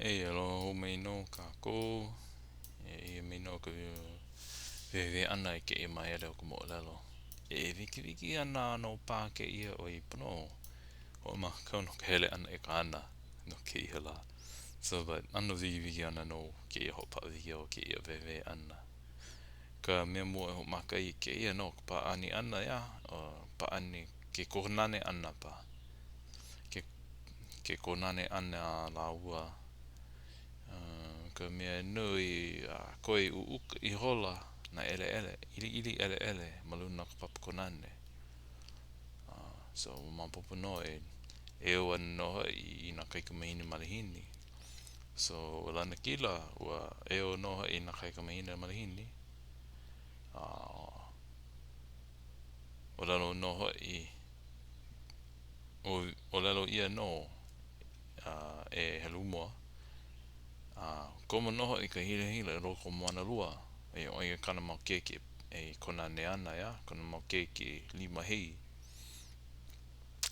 Eia aloha hou mai nō kākou. Eia mai nō ka wehewehe ʻana i kēia māhele o ka moʻolelo. E wikiwiki ana nō paha kēia ʻoiai pono hoʻomākaukau no ka hele ʻana i ka hana no kēia lā. So, but ʻano wikiwiki ana nō kēia hoʻopaʻa wikiō, kēia wehewehe ʻana. Ka mea mua e hoʻomaka ai kēia nō ka pāʻani ʻana, ʻeā, pāʻani, ke kōnane ʻana paha. Ke ke kōnane ʻana a lāua. Ka mea nui, a koe ʻuʻuku ihola nā ʻeleʻele, ʻiliʻili ʻeleʻele ma luna o ka papa kōnane. So, ua maopopo nō e eo ana nō hoʻi i nā kaikamahine malihini. So, ua lanakila, ua eo nō hoʻi nā kaikamahine malihini. A ʻōlelo nō hoʻi, ʻōlelo ʻia nō e Helumoa, a komo nō hoʻi ka hilahila i loko o Moanalua, ʻo ia kāna mau keiki e kōnane ana, ʻeā, kona mau keiki limahei.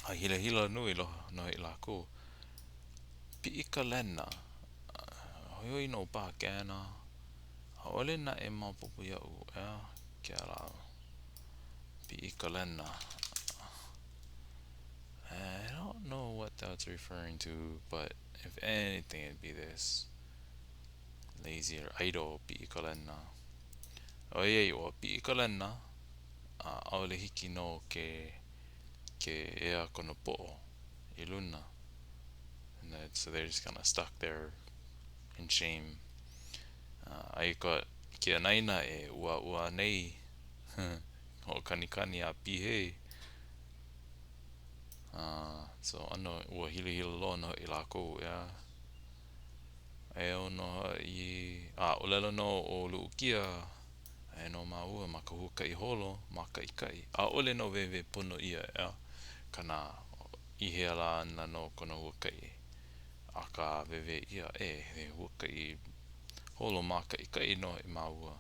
A hilahila nui nō hoʻi lākou. Piʻi ka lena, hoihoi nō paha kēnā, ʻaʻole naʻe maopopo iaʻu, ʻeā, kēlā piʻi ka lena. I don't know what that's referring to, but if anything it'd be this. Lazy or idle piʻi ka lena. ʻOiai ua piʻi ka lena, a ʻaʻole hiki nō ke ke ea kona poʻo i luna. And that, so they're just kind of stuck there in shame. Uh, aia ka ke anaina e ʻuāʻuā nei hoʻokanikani a pihei. Uh, so ʻano ua hilahila loa nō hoʻi lākou, ʻeā. Eo nō hoʻi, a ʻōlelo nō ʻo Luʻukia, aia nō māua ma ka huakaʻi holo mākaʻikaʻi. ʻAʻole nō wehewehe pono ʻia, ʻeā, kana i hea lā ana nō kona huakaʻi. Akā, wehewehe ʻia, e, he huakaʻi holo mākaʻikaʻi nō hoʻi māua.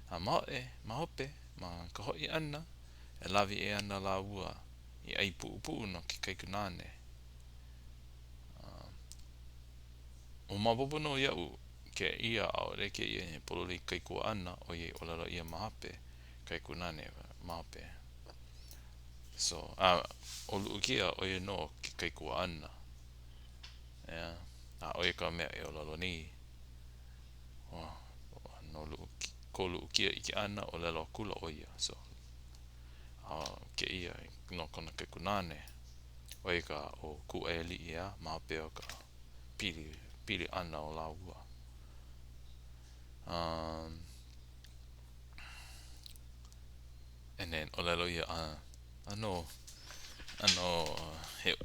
A ma hope, ma hope, ma ka hoʻi ʻana, e lawe ʻia ana lāua i ʻai puʻupuʻu no ke kaikunāne. Ua maopopo nō iaʻu kēia, ʻaʻole kēia he pololei kaikuaʻana, ʻoiai ʻōlelo ʻia ma hope, kaikunāne ma hope. So, a ʻo Luʻukia, ʻo ia nō ke kaikuaʻana. Yeah. A ʻo ia ka mea e ʻōlelo nei. No Luʻu, ko Luʻukia ʻike ʻana, ʻōlelo akula ʻo ia. So, a kēia no kona kaikunāne, ʻo ia ka ʻo Kūʻaiāliʻi, ʻeā, ma hope o ka pili, pili ʻana o lāua. Um, and then ʻōlelo ia, a, ʻano, ʻano, he,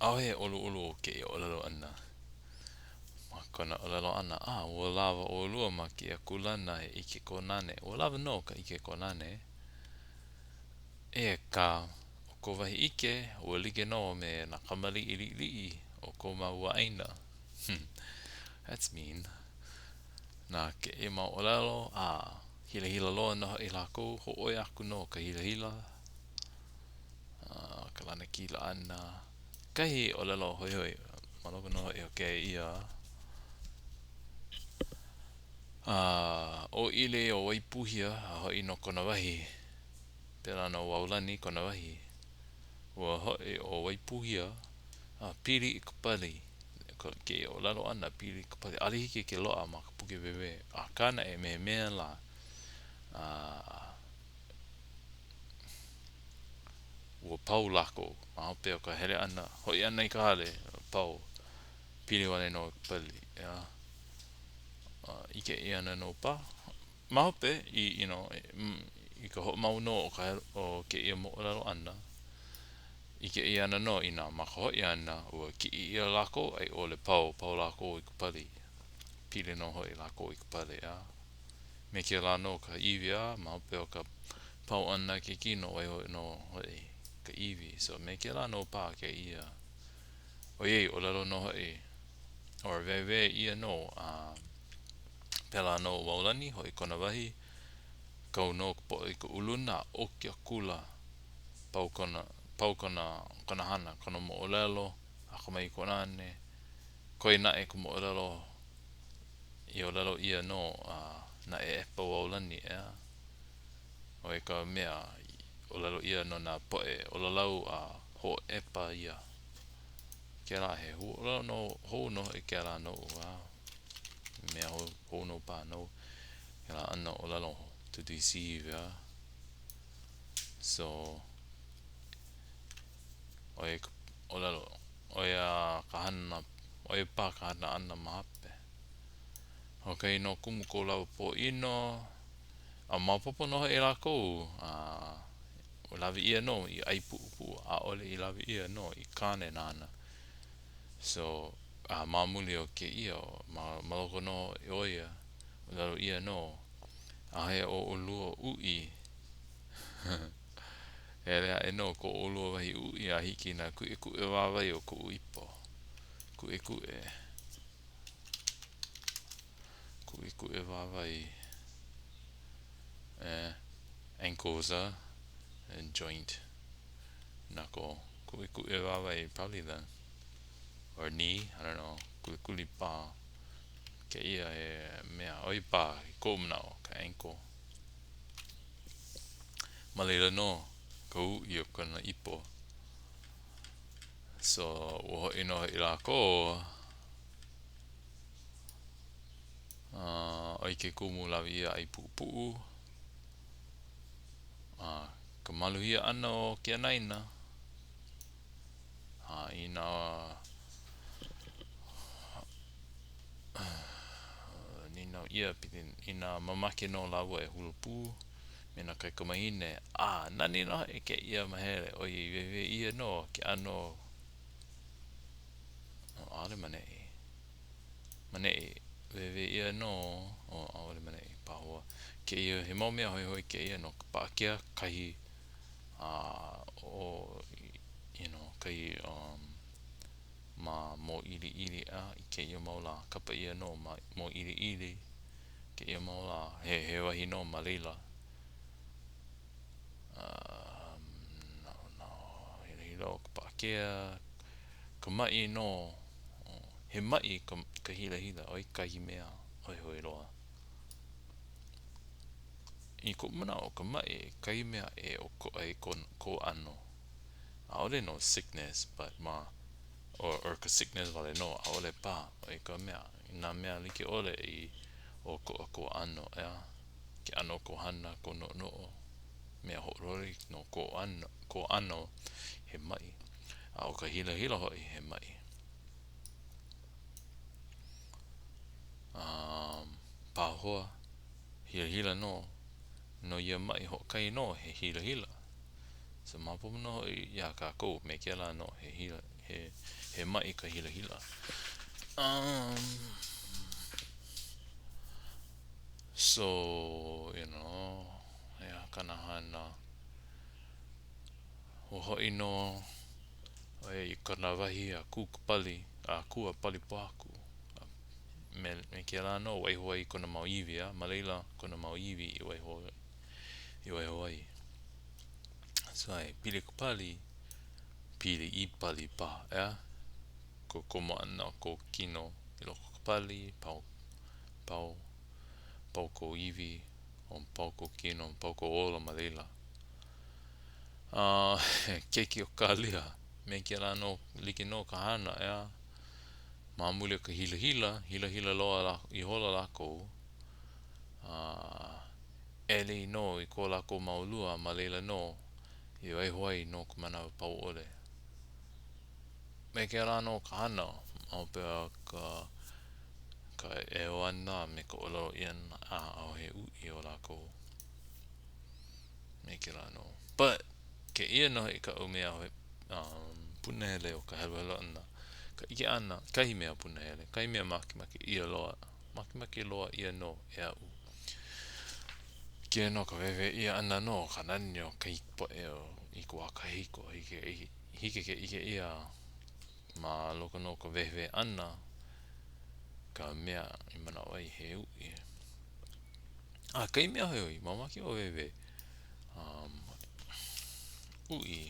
ʻaʻohe ʻoluʻolu o kēia ʻōlelo ʻana. Ma kona ʻōlelo ʻana, a, ua lawa ʻolua ma kēia kūlana he ʻike kōnane. Ua lawa nō ka ʻike kōnane. Akā, ʻo kou wahi ʻike, ua like nō me nā kamaliʻi liʻiliʻi o ko māua ʻāina. That's mean. Na kēia mau ʻōlelo, a hilahila loa nō hoʻi lākou, hōʻoi aku nō ka hilahila, a ka lanakila ʻana. Kahi ʻōlelo hoihoi ma loko nō hoʻi o kēia a ʻōʻili ʻo Waipuhia a hoʻi no kona wahi. Pēlā nō Waolani kona wahi. Ua hoʻi ʻo Waipuhia a pili i ka pali. Kēia ʻōlelo ʻana, pili i ka pali. ʻAʻole hiki ke loaʻa ma ka puke wehewehe. Akā naʻe, me he mea lā, a ua pau lākou ma hope o ka hele ʻana, hoʻi ʻana i ka hale, pau, pili wale nō i ka pali, ʻeā. ʻIke ʻia ana nō paha. Ma hope, i, you know, i ka hoʻomau nō o ka, o kēia moʻolelo ʻana, ʻike ʻia ana nō inā ma ka hoʻi ʻana, ua kiʻi ʻia lākou a i ʻole pau, pau lākou i ka pali. Pili nō hoʻi lākou i ka pali, ʻeā. Me kēlā nō ka iwi a ma hope o ka pau ʻana ke kino, waiho nō hoʻi ka iwi. So me kēlā nō paha kēia. ʻOiai, ʻōlelo nō hoʻi, or wehewehe ʻia nō, a pēlā nō ʻo Waolani, hoʻi kona wahi, kau nō ka poʻo i ka uluna, ʻoki akula, pau kona, pau kona, kona hana, kona moʻolelo, akamai i kōnane. Koe naʻe ka moʻolelo i ʻōlelo ʻia nō a na ʻeʻepa ua ʻaulani, ʻeā? ʻO ia ka mea i ʻōlelo ʻia no nā poʻe ʻolalau a hoʻoʻepa ʻia. Kēlā he huaʻōlelo nō hou nō hoʻi kēlā noʻu, a mea hou, hou nō paha nou kēlā ʻano ʻōlelo to deceive, ʻeā? So, ʻo ia ka ʻōlelo, ʻo ia ka hana, ʻo ia paha ka hana ʻana ma hope. Hoʻokahi nō kumu ko lāua pōʻino, a maopopo nō hoʻi lākou, a ua lawe ʻia nō i ʻai puʻupuʻu, ʻaʻole i lawe ʻia nō i kāne nāna. So, a ma muli o kēia, ma, ma loko nō o ia, ʻōlelo ʻia nō, ʻAuhea ʻo ʻolua uʻi. Hele aʻe nō ko ʻolua wahi uʻi a hiki i nā kuʻekuʻe wāwae o koʻu ipo. Kuʻekuʻe. Kuʻekuʻe wāwae. Eh, ankles, uh, and joint. Knuckle. Kuʻekuʻe wāwae, probably the, or knee, I don't know. Kulikuli paha. Kēia he mea, ʻo ia paha i koʻu manaʻo, ka ankle. Ma laila nō ka uʻi o kona ipo. So, ua hoʻi nō hoʻi lākou, ʻo ia ke kumu lawe ʻia ʻai puʻupuʻu, a ka maluhia ʻana o ke anaina, a inā nīnau ʻia inā mamake nō lāua e hula pū me nā kaikamahine, a nani nō hoʻi kēia mahele ʻoiai wehewehe ʻia nō ke ʻano ʻaʻole ma neʻi. Ma neʻi, wehewehe ʻia nō, oh, ʻaʻole ma neʻi, pahoa. Kēia, he mau mea hoihoi kēia no ka Paʻakea, kahi a o, you know, kahi um, ma Mōʻiliʻili a i kēia mau lā, kapa ʻia nō ma Mōʻiliʻili kēia mau lā, he, he wahi nō ma laila. Um, no, no, hilahila o ka Paʻakea, ka maʻi nō, he maʻi ka, ka hilahila, ʻo ia kahi mea hoihoi loa. I koʻu manaʻo, ka maʻi kahi mea e ʻokoʻa ai kou ʻano. ʻAʻole nō sickness but ma or, or ka sickness wale nō, ʻaʻole paha. ʻO ia ka mea, nā mea like ʻole i ʻokoʻa kou ʻano, ʻeā? Ke ʻano o kou hana, kou noʻonoʻo, mea hoʻololi no kou ʻano, kou ʻano he maʻi. A ʻo ka hilahila hoʻi, he maʻi. Um, pahoa, hilahila nō, no ia maʻi hoʻokahi nō, he hilahila. So maopopo nō hoʻi iā kākou me kēlā nō, he hila, he, he maʻi ka hilahila. Um, so, you know, he aha kāna hana? Ua hoʻi nō ʻo ia i kona wahi a kū ka pali, a kū a pali pōhaku. Me, me kēlā nō, waiho ai kona mau iwi, a ma laila kona mau iwi i waiho, i waiho ai. So, e pili ka pali, pili i pali paha, ʻeā? Ko komo ʻana o kou kino i loko o ka pali, pau, pau, pau kou iwi, o pau kou kino, pau kou ola ma laila. A he keiki o Kālia, me kēlā nō, like nō ka hana, ʻeā? Ma muli o ka hilahila, hilahila loa lā, ihola lākou, a ʻeli nō i ko lākou mau lua, ma laila nō i waiho ai no ka manawa pau ʻole. Me kēlā nō ka hana, ma hope o ka, ka eo ʻana a me ka ʻōlelo ʻia ʻana, a ʻaʻohe uʻi o lākou. Me kēlā nō. But, kēia nō hoʻi kaʻu mea um, punahele o ka heluhelu ʻana. Ka ʻike ʻana, kahi mea punahele, kahi mea makemake ʻia loa, makemake loa ʻia nō e aʻu. Kēia nō ka wehewehe ʻia ʻana nō ka nani o kahi poʻe o i ka wā kahiko. Hiki, hiki ke ʻike ʻia ma loko nō o ka wehewehe ʻana ka mea i manaʻo ai he uʻi. A kahi mea hoihoi, mamake wau e wehewehe um, uʻi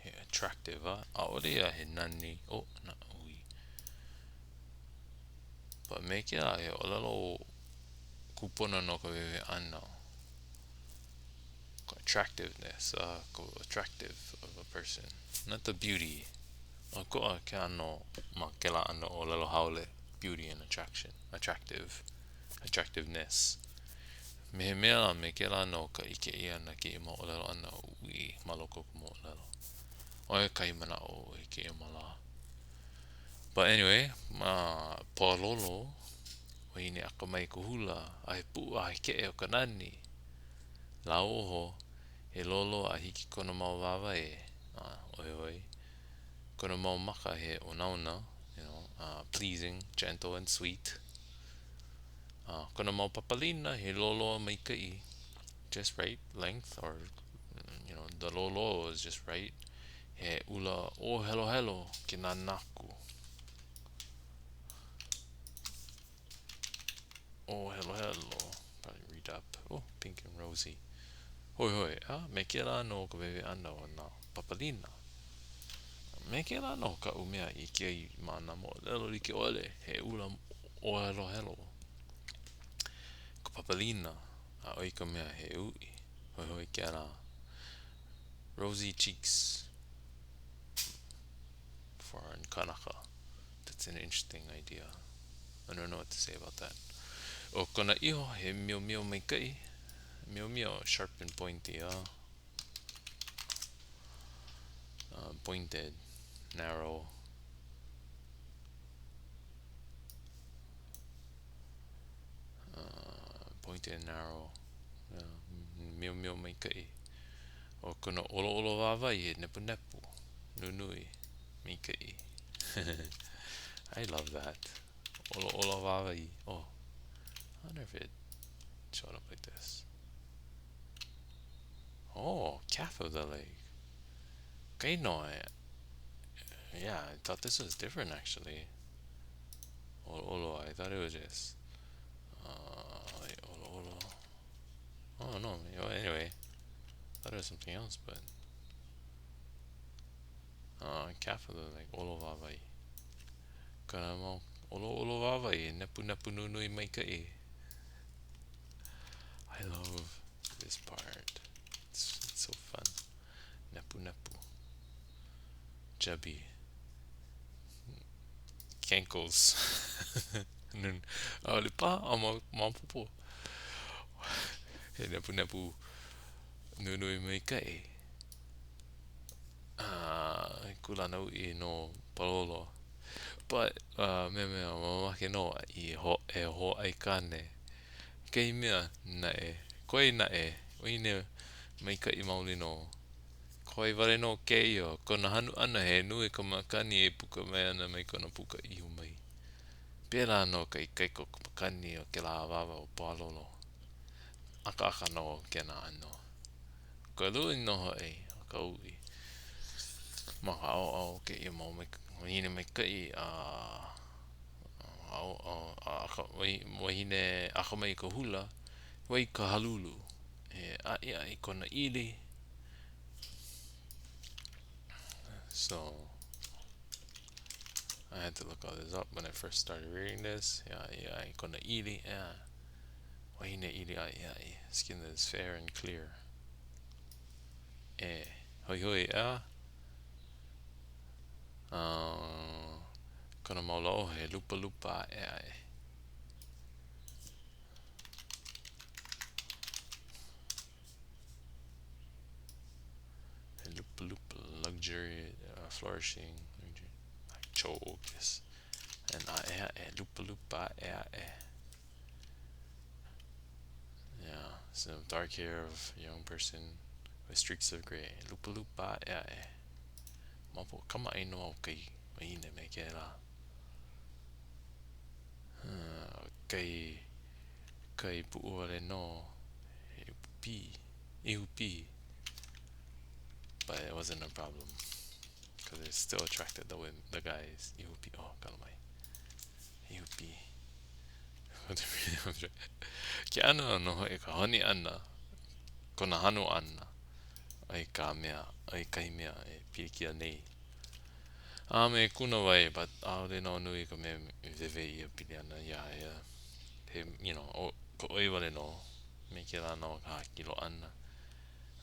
he attractive, a ʻaʻole ia he nani, oh, na, ui. Me kēlā, he ʻōlelo kūpono no ka wēwē ʻana. Ka attractiveness, uh, ka attractive of a person. Not the beauty. ʻOkoʻa ke ʻano ma kēlā ʻano ʻōlelo haole, beauty and attraction, attractive, attractiveness. Me he mea lā, me kēlā nō ka ʻike ʻia ʻana kēia mau ʻōlelo ʻana uʻi ma loko o ka moʻolelo. ʻO ia kahi manaʻo i kēia mau lā. But anyway, ma Palolo, wahine akamai i ka hula, a he puʻu a he keʻe o ka nani. Lauoho, he lolo a hiki kona mau wāwae, a ʻoi kona mau maka he onaona, you know, uh, pleasing, gentle and sweet. Uh, kona mau papalina he loloa maikaʻi, just right length or you know, the lolo is just right. He ʻula ʻōhelohelo ke nānā aku. ʻŌhelohelo, probably read up. Oh, pink and rosy. Hoihoi, a me kēlā nō ka wēwē ʻana o nā papalina. Me kēlā nō kaʻu mea i ʻike ai ma nā moʻolelo like ʻole, he ʻula ʻōhelohelo ka papalina, a ʻoi ka mea he uʻi. Hoihoi kēlā. Rosy cheeks for kanaka. That's an interesting idea. I don't know what to say about that. ʻO kona iho, he miomio maikaʻi. Miomio, sharp and pointy, uh, uh, pointed, narrow. Uh, pointed and narrow. Uh, miomio maikaʻi. ʻO kona ʻoloʻolo wāwae he nepunepu, nunui, maikaʻi. I love that. ʻOloʻolo wāwae. Oh, I wonder if it showed up like this. Oh, calf of the leg. Kaino, yeah, I thought this was different actually. Olo, I thought it was just uh, olo, Oh no. Anyway, I thought it was something else, but uh, calf of the leg, olo wāwae. Kona mau ʻoloʻolo wāwae, nepunepu nunui maikaʻi. I love this part. It's, it's so fun. Nepunepu. Chubby. Cankles. Nun, ʻaʻole paha a maopopo. He nepunepu nunui maikaʻi. Uh, kūlana uʻi no Palolo. But, uh, mea mea, mamake nō i ho, e hoa aikāne. Kahi mea naʻe, koe naʻe, wahine maikaʻi maoli nō. Koe wale nō kēia, kona hanu ʻana he nui ka makani e puka mai ana mai kona puka ihu mai. Pēlā nō ka ikaika o ka makani o kēlā awāwa o Pālolo. ʻAkaʻaka nō kēnā ʻano. Ka lui nō hoʻi o ka uʻi ma ka ʻaoʻao o kēia mau wahine maikaʻi a wahine akamai i ka hula, wai ka halulu, he ʻaʻiʻaʻi kona ʻili. So I had to look all this up when I first started reading this. He ʻaʻiʻaʻi kona ʻili, yeah. Wahine ʻili ʻaʻiʻaʻi, skin that is fair and clear. E, hoihoi, ʻeā? Uh, kona mau lauoho he lupalupa aʻeaʻe. He lupalupa luxury, uh, flourishing, like chokes. And aʻeaʻe, lupalupa aʻeaʻe. Yeah, so dark hair of a young person with streaks of gray. Lupalupa aʻeaʻe. Maopopo kamaʻāina wau kai wahine me kēlā. Uh, kai, kai puʻu wale nō. He pī, ihu pī. But it wasn't a problem. Because it still attracted the women, the guys. Ihu pī, oh, kala mai. Ihu pī. Ke ʻano nō hoʻi ka honi ʻana, kona hanu ʻana, i ka mea, i kahi mea e pilikia nei. A me kuna wai, but ʻaʻole nō nui ka mea i wewe ʻia pili ana iā ia. He, you know, ʻo ka ʻoi wale nō me kēlā nō ka hākilo ʻana.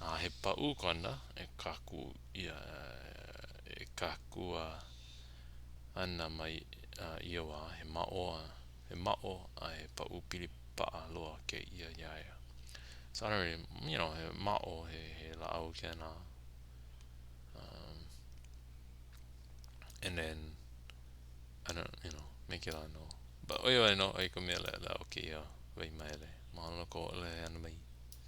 A he pāʻū kona e kākū ʻia, e kākua ana mai ia wā, he maʻo a, he maʻo a he pāʻū pili paʻa loa kēia iā ia. So I don't really, you know, he maʻo, he, he lāʻau kēnā. Um, and then, I don't, you know, me kēlā nō. But ʻo ia wale nō, ʻo ia ka mea leʻaleʻa o kēia wahi māhele. Mahalo no ka hoʻolohe ʻana mai.